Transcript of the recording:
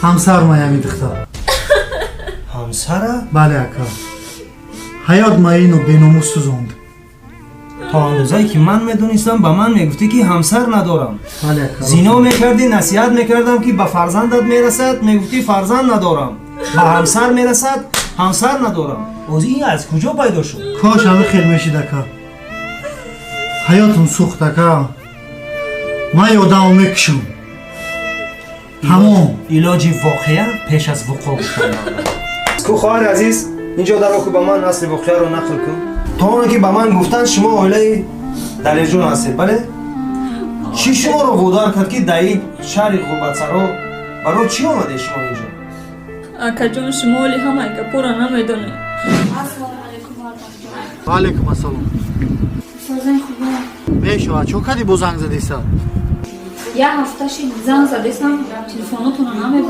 Ҳамсар маями духтар. Ҳамсара? Бале, ака, ҳаёт маину беномус сӯзонд. То андозае ки ман медонистам, ба ман мегуфтӣ, ки ҳамсар надорам. Бале, ака. Зино мекардӣ, насиҳат мекардам, ки ба фарзандат мерасад, мегуфтӣ, фарзанд надорам, ба ҳамсар мерасад, ҳамсар надорам. Оз ин аз куҷо пайдо шуд? Кош ҳами хел мешид, ака. Ҳаётум сӯхт, ака. Ман ёдамо мекушам, тамом. Илоҷи воқеа пеш аз вуқӯъ гуфтан. Ку, хоҳари азиз, инҷо даро ку, ба ман асли воқеаро нақл кун. То оне ки ба ман гуфтанд, шумо оилаи Далерҷон ҳастед, бале? Чӣ шуморо водор кард, ки дар ин шаҳри ғурбатсаро, барои чӣ омадед шумо инҷо? Акаҷон, шумо оли ҳамаи гапора намедонед. Ассалому алайкум, мардамҷон. Ва алайкум ассалом. Созани хубо? Мешавад. Чо кади бо занг задиса? Як ҳафта шид, занг задесам, телефонотонро намебар.